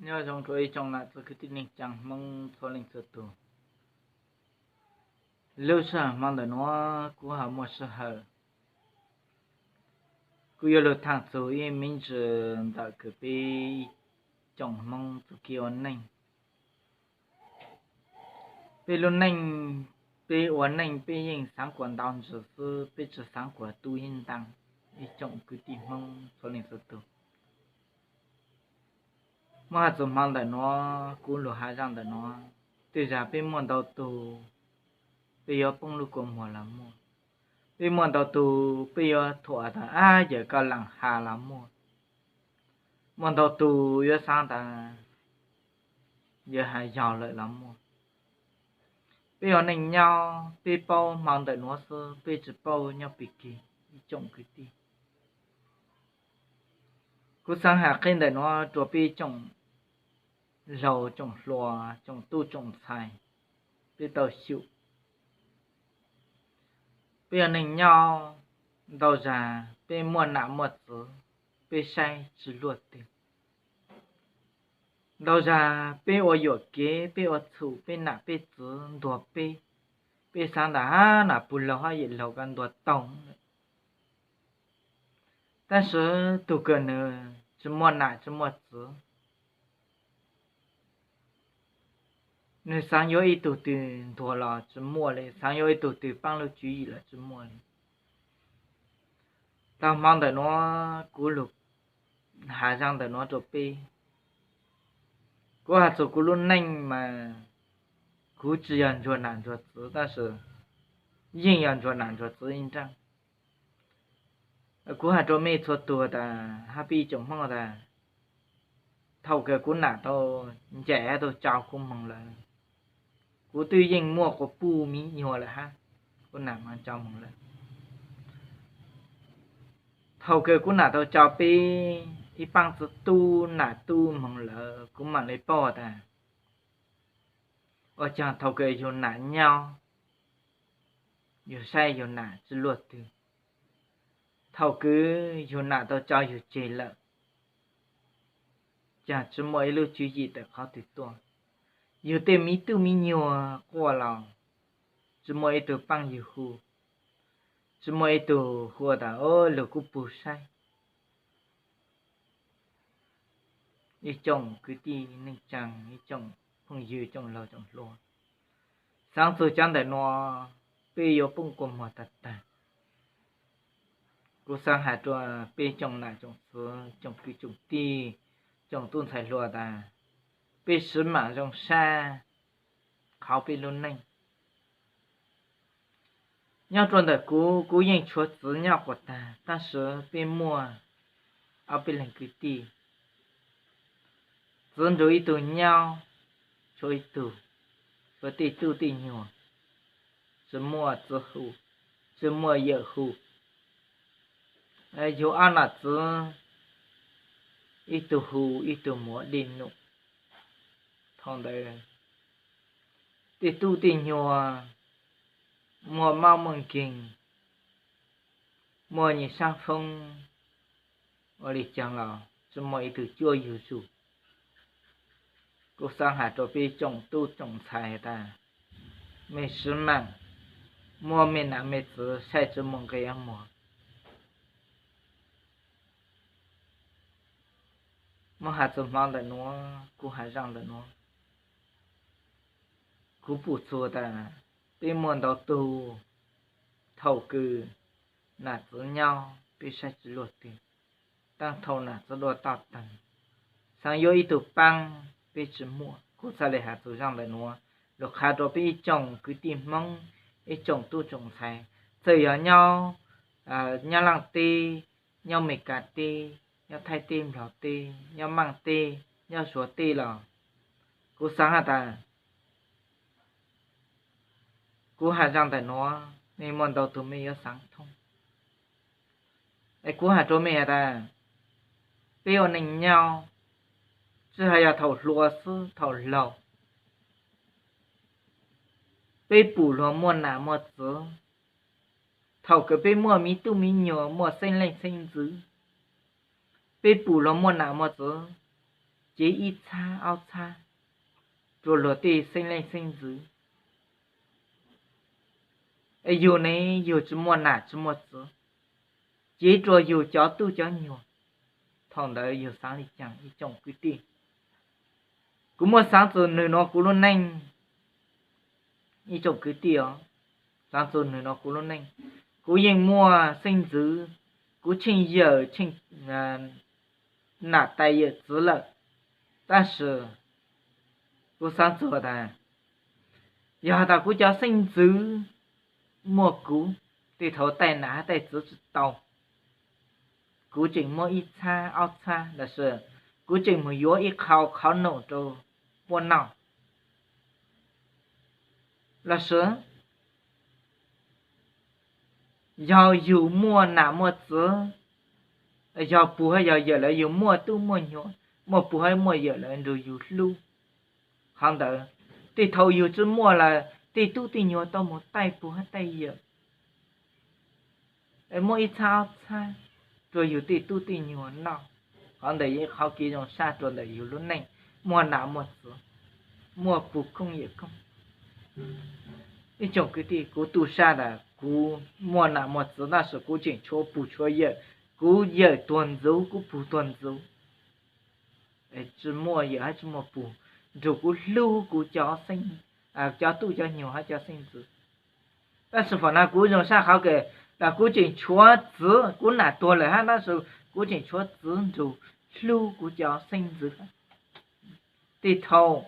Nyob zoo rau ib tsoom nam txiv kwv tij neej tsaa Hmoob txhua leej txhua tug. Lub sij hawm hmo ntawm nuav kuv ho muaj sij hawm, kuv yuav lug thaam txug ib me ntsis ntawm kws peb tsoom Hmoob txuj kev ua neej. Peb lub neej, peb ua neej peb yeej xaav kuas ntau ntsis xwb, peb tsi xaav kuas tu ib ntaag. Ib tsoom kwv tij Hmoob txhua leej txhua tug, muaj has txug hmo ntawm nuav kuv lug has zaaj ntawm nuav, tej zag peb muaj ntau tug peb yuav poob lub kua muag los muaj. Peb muaj ntau tug peb yuav thuam tas ab yawm koj laam has los muaj. Muaj ntau tug yuav xaav tas yawm has yog lawm los muaj. Peb ua neej nyob peb paub hmo ntawm nuav xwb, peb tsi paub nyob pig kig. Ib tsoom kwv tij, kuv xaav has qheb ntawm nuav rua peb tsoom laug tsoom hluas, tsoom tub tsoom ntxhais, peb tau xyum. Peb ua neej nyob ntau zag peb muaj nam muaj txiv, peb saib tsi luaj twg. Ntau zag peb ua yuam kev, peb ua txhum, peb nam peb txiv ntuag peb, peb xaav tas ab nam pug laug hab yawm laug koj ntuag taug. Tab sis tug kws nwg tsi muaj nam tsi muaj txiv, nwg xaav yuav ib tug twg ntuag los tsi muaj li, xaav yuav ib tug twg paab lub tswv yim los tsi muaj li. Tau hmo ntawm nuav kuv lug has zaaj ntawm nuav rua peb. Kuv has txug kuv lub neej mas kuv tsi yog ntsuag nam ntsuag txiv, tab sis yeej yog ntsuag nam ntsuag txiv ib nraaj. Kuv has rua mej txhua tug tas, hab peb tsoom Hmoob tas, thaum kws kuv nam tau ncaim hab tau tso kuv moog lawm, kuv twb yeej muaj quas puj miv nyuas lawm hab, kuv nam moog tso moog lawm. Thaum kws kuv nam tau tso peb ib paab txiv tub nam tub moog lawm, kuv maam le paub tas ua caag thaum kws yug nam nyob, yug saib yug nam tsi luaj twg. Thaum kws yug nam tau tso yug tseg lawm, caag tsi muaj ib lub tswv yim tawm qhov twg tuaj. Yug tej miv tub miv nyuas quaj los tsi muaj ib tug paab yug hu, tsi muaj ib tug hu tas, o, lug kuv pug saib. Ib tsoom kwv tij neej tsaa, ib tsoom phooj ywg tsoom laug tsoom hluas, xaav txug cov ntawm nuav, peb yuav poob kua muag tag tag. Kuv xaav has rua peb tsoom nam tsoom txiv, tsoom kwv tsoom tij, tsoom tub ntxhais hluas tas, peb sib maam zoo sab qhauv peb lub neej. Nyob rua ntawm kuv, kuv yeej tshuav txiv nyob quas tag, tab sis peb muaj ob peb leeg kwv tij. Txiv nrug ib tug nyob, tshuav ib tug, tshuav tej tub tej nyuas, tsi muaj txiv hu, tsi muaj yawm hu. Yug ob nam txiv, ib tug hu ib tug mus ua dej num. Thaum ntawd tej tub tej nyuas muaj mob muaj nkeeg, muaj nyuas sab foob, ua li caag los tsi muaj ib tug cuab yug zug. Kuv xaav has rua peb tsoom tub tsoom ntxhais tas, mej sib maam muab mej nam mej txiv saib tsi muaj nqe muag. Muab has txug hmo ntawm nuav, kuv has zaaj ntawm nuav, kuv pum txuas tas peb muaj ntau tug, thaum kws nam txiv nyob peb saib tsi luaj twg, taab thaum nam txiv dua toj taag, xaav yuav ib tug paab peb tsi muaj. Kuv txhad le has txug zaaj ntawm nuav lug qha rua peb ib tsoom kwv tij Hmoob, ib tsoom tub tsoom ntxhais, txawm yog nyob Nyab Laaj teb, nyob Amelikas teb, nyob Thaib teb, Nplog teb, nyob Maaj teb, nyob Suav teb los, kuv xaav has tas, kuv has zaaj ntawm nuav mej muaj ntau tug mej yuav xaav thoob. Es kuv has rua mej has tas, peb ua neej nyob, tsi has yog thaum hluas xwb thaum laug, peb pum luag muaj nam muaj txiv. Thaum kws peb muaj miv tub miv nyuas, muaj xeeb leej xeeb ntxwv, peb pum luag muaj nam muaj txiv, cev ib txhab ob txhab rua luag tej xeeb leej xeeb ntxwv. Es yug ne yug tsi muaj nam tsi muaj txiv, cev rua yug cov tub cov nyuag, thaum ntawd yug xaav le caag ib tsoom kwv tij? Kuv muaj xaav txug nwg nuav kuv lub neej, ib tsoom kwv tij os, xaav txug nwg nuav kuv lub neej, kuv yeej muaj xeeb ntxwv, kuv tsheej yawm tsheej nam tais yawm txiv lawm, tab sis kuv xaav txug tas yog has tas kuv cov xeeb ntxwv muaj kuv, tej thaum taij nam hab taij txiv tsi tau, kuv tseem muaj ib txhab ob txhab los sis kuv tseem moog yuav ib qho qhov num rua puab noj. Los sis yog yug muaj nam muaj txiv, yog pug hab yog yawm lawm yug muaj tub muaj nyuag, muaj pug hab muaj yawm lawm nrug yug hlub, qhov ntawd tej thaum yug tsi muaj lawm tej tub tej nyuag tau moog taij pug hab taij yawm, muab ib txhab ob txhab rua yug tej tub tej nyuag noj. Qhov ntawd yog ib qhov kev zoo saj rua ntawm yug lub neej, muaj nam muaj txiv, muaj pug koob yawm koob. Ib tsoom kwv tij, kuv tu saj tas kuv muaj nam muaj txiv tab sis kuv tseem tshuav pug tshuav yawm, kuv yawm tuag ntxuv kuv pug tuag ntxuv, tsi muaj yawm hab tsi muaj pug nrug kuv hlub kuv cov, cov tub cov nyuag hab cov xeeb ntxwv. Tab sis faam na kuv zoo saj qhov kws tas kuv tseem tshuav txiv, kuv nam tuag lawm hab tab sis kuv tseem tshuav txiv nrug hlub kuv cov xeeb ntxwv. Tej thaum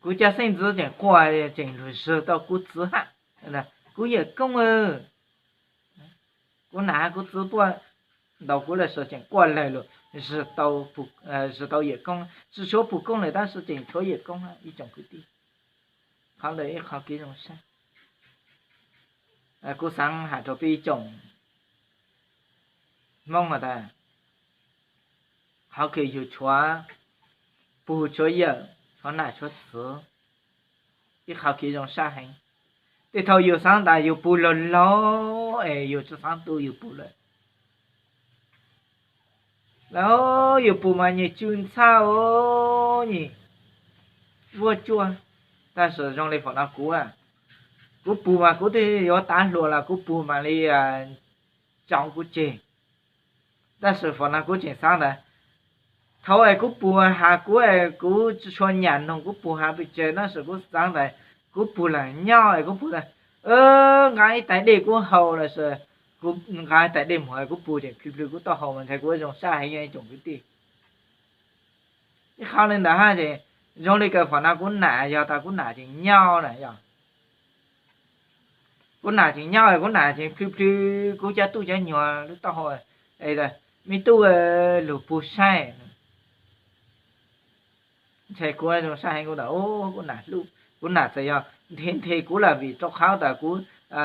kuv cov xeeb ntxwv tseem quaj tseem lug zug tau kuv txiv hab, kuv yawm koob, kuv nam hab kuv txiv tuaj ntaus kuv lawm, tseem quaj lawg lug zug tau yawm koob, tsi tshuav pug koob lawm tab sis tseem tshuav yawm koob, ib tsoom kwv tij. Qhov ntawd ib qhov kev zoo saj. Kuv xaav has rua peb ib tsoom Hmoob has tas, qhov kws yug tshuav pug tshuav yawm, tshuav nam tshuav txiv, ib qhov kev zoo saj heev. Tej thaum yug xaav tas yug pug laug laug es yug tsi xaav tu yug pug lawm. Lawm yug pug mas nyem tsw ntxhab os, nyem vuab tsuaj. Tab sis zoo le faam no kuv, kuv pug mas kuv twb yuav tav hluas los kuv pug mam li tso kuv tseg. Tab sis faam no kuv tseem xaav tas, thaum es kuv pug has kuv, kuv tsi tshua nyam noog kuv pug has pes tsawg tab sis kuv xaav tas kuv pug lam nyob es kuv pug tas, nqa ib tais dej kuv haus los sis kuv nqa ib tais dej mus kuv pug tseem plhws plhws kuv taub hau mas ntshai kuv zoo saj heev ib tsoom kwv tij. Ib qhov li ntawd hab es zoo li kws faam no kuv nam, yog tas kuv nam tseem nyob na yog, kuv nam tseem nyob kuv nam tseem plhws plhws kuv cov tub cov nyuag lub taub hau, me tub, lug pug saib. Ntshai kuv zoo saj heev, kuv nam hlub, kuv nam txawm yog nthe nthe kuv los vim rau qhov tas kuv,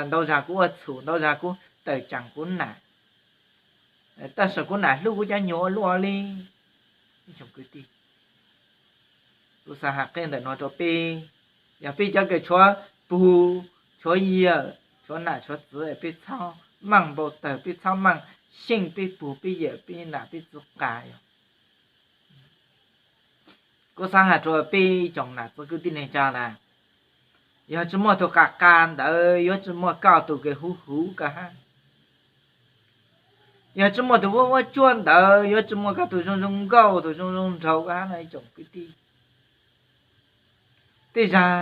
ntau zag kuv ua txhum, ntau zag kuv tawm tseem kuv nam, tab sis kuv nam hlub kuv cov nyuag ua luaj li. Ib tsoom kwv tij, kuv xaav has qhia ntawm no rau peb, yog peb cov kws tshuav pug, tshuav yawm, tshuav nam tshuav txiv, peb txhob meej npau tawg, peb txhob meej xyeej peb pug peb yawm peb nam peb txiv qas yog. Kuv xaav has rua peb ib tsoom nam txiv kwv tij neej tsa tas, yog tsi muaj tug qas qas ntawd yuav tsi muaj koj tug kws huv huv koj hab. Yog tsi muaj tug vuab vuab tsuaj ntawd yuav tsi muaj koj tug zoo zoo nkauj tug zoo zoo nraug koj hab no ib tsoom kwv tij. Tej zag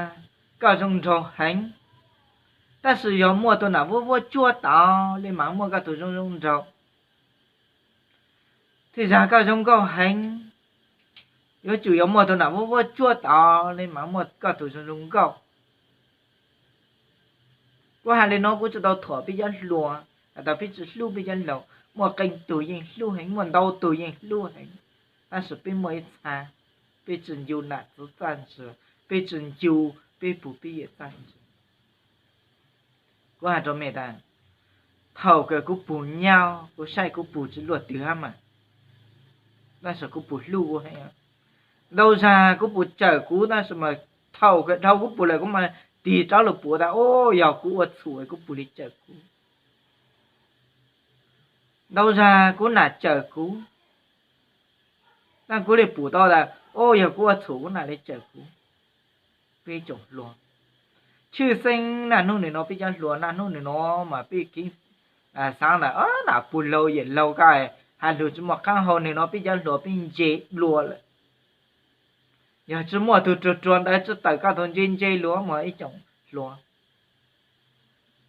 koj zoo nraug heev, tab sis yog muaj tug nam vuab vuab tsuaj tod li mas muaj koj tug zoo zoo nraug. Tej zag koj zoo nkauj heev, yuav tsum yog muaj tug nam vuab vuab tsuaj tod li mas muaj koj tug zoo zoo nkauj. Kuv has li no kuv tsi tau thuam peb cov hluas, has tas peb tsi hlub peb cov laug, muaj qee tug yeej hlub heev, muaj ntau tug yeej hlub heev, tab sis peb muaj ib txha, peb tsi ncu nam txiv txaj ntsig, peb tsi ncu peb pug peb yawm txaj ntsig. Kuv has rua mej tas, thaum kws kuv pug nyob kuv saib kuv pug tsi luaj twg hab mas, tab sis kuv pug hlub kuv heev. Ntau zag kuv pug tsawm kuv tab sis mas thaum kws dhau kuv pug lawm kuv mas tig rov lug pum tas, o, yog kuv ua txhum kuv pug li tsawm kuv. Ntau zag kuv nam tsawm kuv, Tab kuv li pum tau tas, o, yog kuv ua txhum kuv nam li tsawm kuv. Peb tsoom hluas, tshwj xeeb niaj hnub nim no peb cov hluas niaj hnub nim no mas peb keev xaav tas, nam puj laug yawm laug ko hais lug tsi muaj qaab hau, nim no peb cov hluas peb ntse dlua lawm. Yog tsi muaj tug ruag ruag ntawd tsi tawm koj tug ntse ntse lug mog ib tsoom hluas.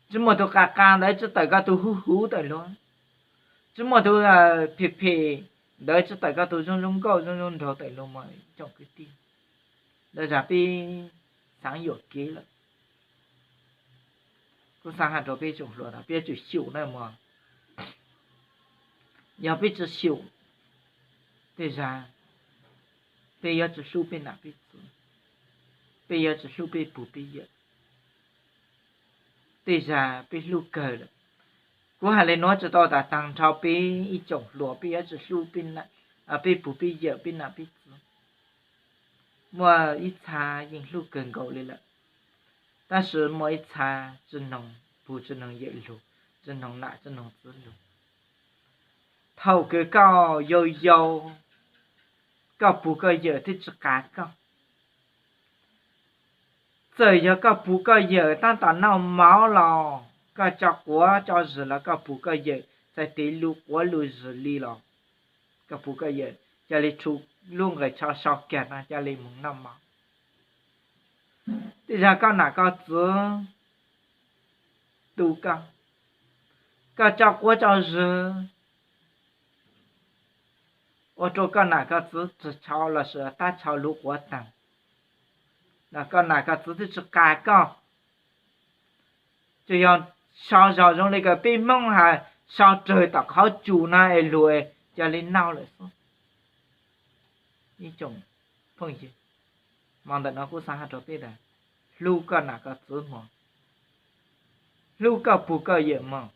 Tsi muaj tug qas qas ntawd tsi tawm koj tug huv huv tawm lug. Tsi muaj tug phem phem ntawd tsi tawm koj tug zoo zoo nkauj zoo zoo nraug tawm lug mog ib tsoom kwv tij. Lawv zag peb xaav yuam kev lawm. Kuv xaav has rua peb tsoom hluas tas peb yuav tsum xyum na mog. Yog peb tsi xyum, tej zag peb yuav tsi hlub peb nam peb txiv, peb yuav tsi hlub peb pug peb yawm. Tej zag peb hlub kawg lawm. Kuv hais li nuav tsi tau tas taag nrho peb ib tsoom hluas peb yuav tsi hlub peb pug peb yawm peb nam peb txiv. Muaj ib txha yeej hlub kawg nkaus li lawm, tab sis muaj ib txha tsi noog pug tsi noog yawm lug, tsi noog nam tsi noog txiv lug. Thaum kws koj yau yau, koj pug koj yawm twb tsi qas koj. Txawm yog koj pug koj yawm tab tom noj mov los, koj tso quav tso zis los koj pug koj yawm txhais tes lug quav lug zis li los, koj pug koj yawm ca le tshu lub nqaws tsho so kag no ca le moog noj mov. Tej zag koj nam koj txiv tu koj, koj tso quav tso zis ua rua koj nam koj txiv txhais tshau los sis tab tshau lug quav taag, koj nam koj txiv twb tsi qas koj. Tsuas yog so zog zoo li kws peb Hmoob has so rawg tom qhov tsum no es lug ca le noj lawm xwb. Ib tsoom phooj ywg, mo ntawm no kuv xaav has rua peb tas, hlub koj nam koj txiv mog, hlub koj pug koj yawm mog,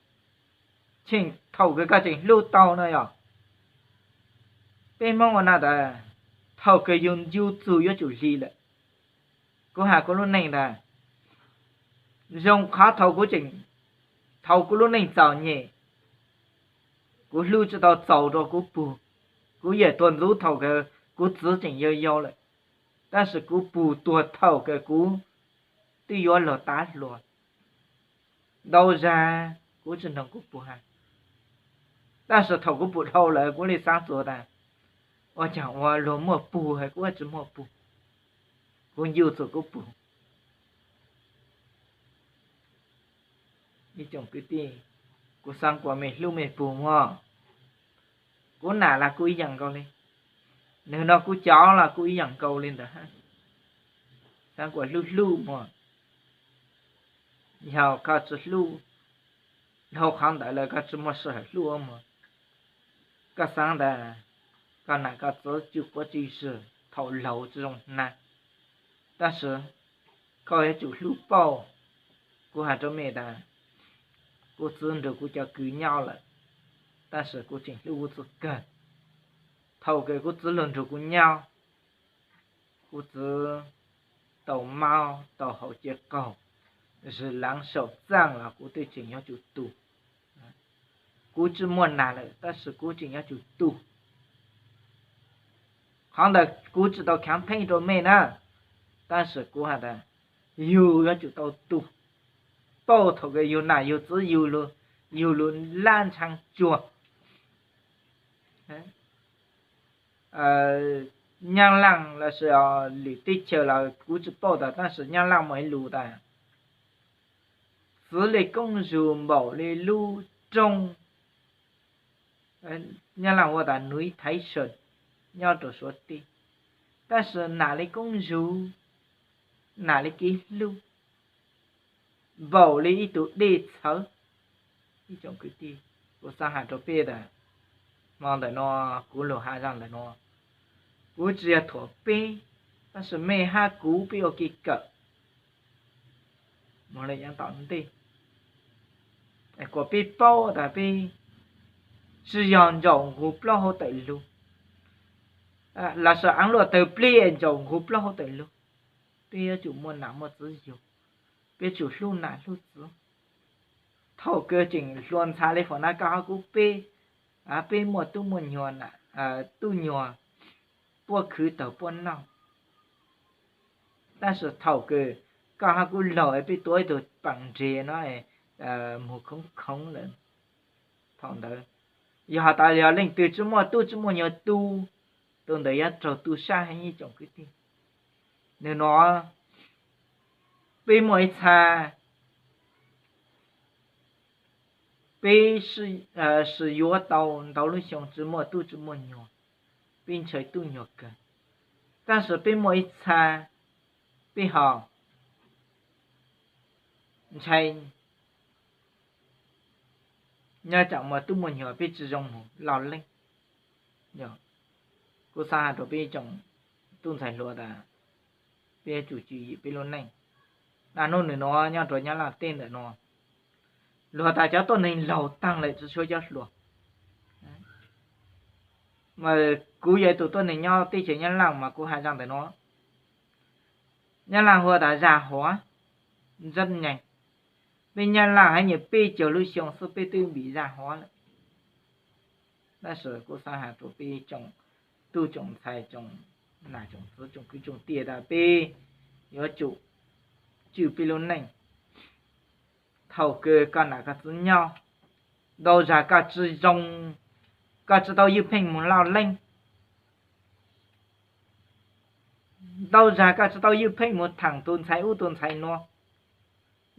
tseem thaum kws koj tseem hlub tau no yog. Peb Hmoob ua no tas, thaum kws yus ncu txug yuav tsum hli lawm. Kuv has kuv lub neej tas, zoo qhov thaum kuv tseem, thaum kuv lub neej txom nyem, kuv hlub tsi tau txaus rua kuv pug. Kuv yawm tuag ntxuv thaum kws kuv txiv tseem yau yau lawm, tab sis kuv pug tuag thaum kws kuv twb yuav luag tav hluas. Ntau zag kuv tsi noog kuv pug has, tab sis thaum kuv pug dhau lawm kuv li xaav txuas tas, ua caag ua luag muaj pug has kuv tsi muaj pug, kuv ncu txug kuv pug. Ib tsoom kwv tij, kuv xaav kuas mej hlub mej pug mog. Kuv nam los kuv ib yaam nkaus li, nwg nug kuv cov los kuv ib yaam nkaus li ntawd hab. Xaav kuas hlub hlub mog. Yog koj tsi hlub, dhau qhov ntawd lawm koj tsi muaj sij hawm hlub mog. Koj xaav tas koj nam koj txiv tsw quav tsw zis thaum laug tsi zoo hnav, tab sis koj yuav tsum hlub pauj. Kuv has rua mej tas, kuv txiv nrug kuv cov kws nyob lawm, tab sis kuv tseem hlub kuv txiv kawg. Thaum kws kuv txiv lug nrug kuv nyob, kuv txiv tau mob tau haus cia qaug, zws laav saum txaaj los kuv twb tseem yuav tsum tu. Kuv tsi muaj nam lawm tab sis kuv tseem yuav tsum tu. Qhov ntawd kuv tsi tau khaav pheej rua mej na, tab sis kuv has tas yug yuav tsum tau tu. Pauj thaum kws yug nam yug txiv, yug lug laj ntshaav tsuag. Nyab Laaj los sis lwm teb chaws los kuv tsi pauj tas, tab sis Nyab Laaj muaj ib lus tas, txiv li koob zug npaum li lub rooj, Nyab Laaj hu tas núi Thái Sơn nyob rua Suav teb, tab sis nam li koob zug, nam li kev hlub npaum li ib tug dej txhawv. Ib tsoom kwv tij, kuv xaav has rua peb tas, hmo ntawm no kuv lug has zaj ntawm no, kuv tsi yog thuam peb, tab sis mej hab kuv peb ua kev kawm mus le yav tom ntej, kuas peb paub tas peb tsi yog ntsaum nqug plaub hauv tawm lug, los sis aav luaj tawg plig es ntsaum nqug plaub hauv tawm lug. Peb yuav tsum muaj nam muaj txiv yug, peb tsum hlub nam hlub txiv. Thaum kws tseem hluas ntxhais li faum na koj hab kuv peb, peb muaj tub muaj nyuag, tub nyuag puab khwv taug puab noj. Tab sis thaum kws koj hab kuv laug es peb tuav ib tug peem nres no, moog khoob khoob lawm. Thaum ntawd yog has tas yog leej twg tsi muaj tub tsi muaj nyuam tu, tus ntawd yuav raug tu sab heev ib tsoom kwv tij. Nwg nuav, peb muaj ib txha, peb sis yuav tau ntau lub xyoo tsi muaj tub tsi muaj nyuam, peb ntshaw tub nyuam kawg. Tab sis peb muaj ib txha, peb ho ntshai nyob tsam muaj tub muaj nyuam peb tsi zoo moog loj leej. Kuv xaav has rua peb tsoom tub ntxhais hluas tas, peb yuav tsum tswm yim peb lub neej. Naj nub nwg nuav nyob rua Nyab Laj teb ntawm nuav, luag tas cov tuab neeg laug taag lawm tsi tshuav cov hluas. Mas kuv yog ib tug tuab neeg nyob teb chaws Nyab Laj mas kuv has zaj ntawm nuav. Nyab Laj hu tas zaj huav, zaj nyeeg. Peb Nyab Laj hab nyuag peb caug lub xyoo xwb peb twb npim zaj huav lawm. Tab sis kuv xaav has rua peb tsoom tub tsoom ntxhais, tsoom nam tsoom txiv, tsoom kwv tsoom tij tas peb yuav tsum tswj peb lub neej. Thaum kws koj nam koj txiv nyob, ntau zag koj tsi zoo, koj tsi tau ywj pheej moog loj leej. Ntau zag koj tsi tau ywj pheej moog thaam tus ntxhais ub tus ntxhais nuav.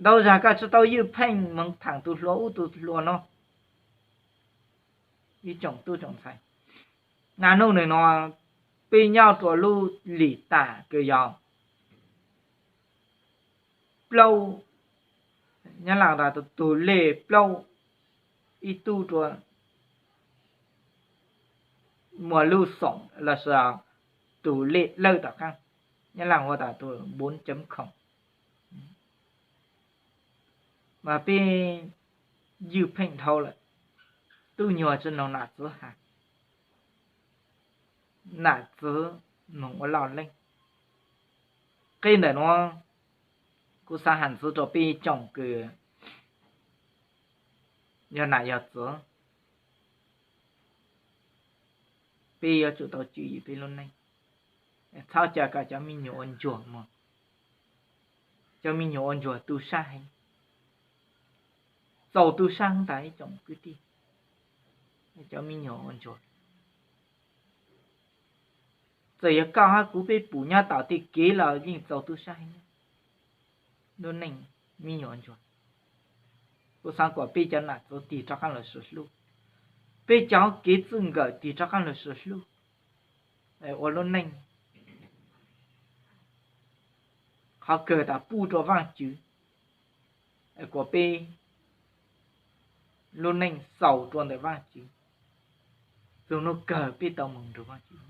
Ntau zag koj tsi tau ywj pheej moog thaam tus hluas ub tus hluas nuav. Ib tsoom tub tsoom ntxhais, naj nub nwg nuav, peb nyob rua lub lim tam kws yog plaub, Nyab Laj tas tug lej plaub, ib tug rua muaj lub xoom los sis tug lej lawj tom qaab, Nyab Laj hu tas tug bốn chấm không. Mas peb ywj pheej dhau lawm, tub nyuag tsi noog nam txiv has, nam txiv noog ua loj leej. Qhov ntawm nuav kuv xaav has ntxiv rua peb tsoom kws yog nam yog txiv, peb yuav tsum tau tswm yim peb lub neej. Txhob ca kom cov me nyuam ua ntsuag moog. Cov me nyuam ua ntsuag tu sab heev, txaus tu sab heev tas ib tsoom kwv tij. Cov me nyuam ua ntsuag, txawm yog koj hab kuv peb pum nyob tom tej kev los yeej txaus tu sab heev. Lub neej me nyuam ua ntsuag, kuv xaav kom peb cov nam txiv tig rov qaab lug sib hlub, peb cov kev txwj nkawm tig rov qaab lug sib hlub, ua lub neej. Qhov kawg tas pub rua Vaajtswv, kom peb lub neej xaus rua ntawm Vaajtswv, txug nub kawg peb tau moog nrug Vaajtswv.